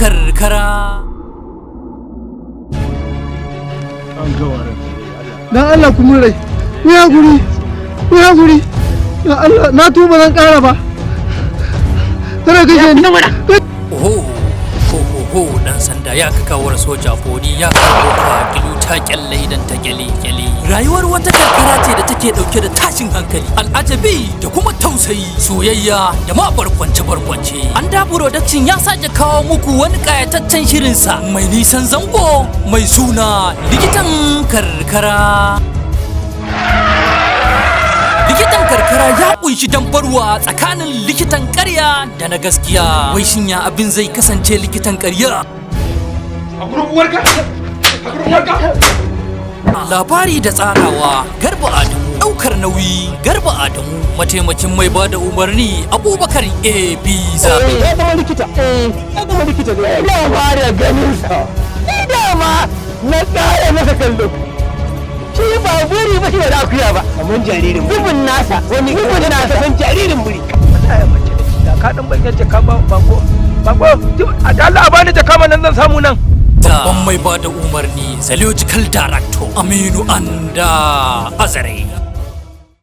Karkara. Dan Allah ku mun rai, ku ya guri, ku ya guri. Dan Allah, na tuba, zan kara ba. Kada kashe ni. Oho, ho ho ho, dan sanda ya ka kawar soja fodi ya kawo ka kilu ta kyalle idan ta kyale kyale. Rayuwar wata karkara ce da take dauke da tashin hankali, al'ajabi da kuma tausayi, soyayya da ma barkwance barkwance. Anda Production ya sake kawo muku wani kayataccen shirinsa mai nisan zango mai suna Likitan Karkara. Likitan Karkara ya kunshi dambarwa tsakanin likitan ƙarya da na gaskiya. Wai shin ya abin zai kasance, likitan ƙarya? A gurin uwarka? A gurin uwarka? Labari da tsarawa, Garba Adamu. Ɗaukar nauyi, Garba Adamu. Mataimakin mai bada umarni, Abubakar A B Zabe. Ya zama likita, ya zama likita ne. Ina fara ganin sa ni dama na ƙara masa kallo. Shi ba buri ba, shi ba da akuya ba, kamar jaririn zubin nasa, wani zubin nasa san jaririn buri. Wallahi mace da da ka dan bayyana jaka ba bako bako. A da Allah a bani jaka ma nan, zan samu nan. Babban mai bada umarni, Zoological Director, Aminu Anda Azare.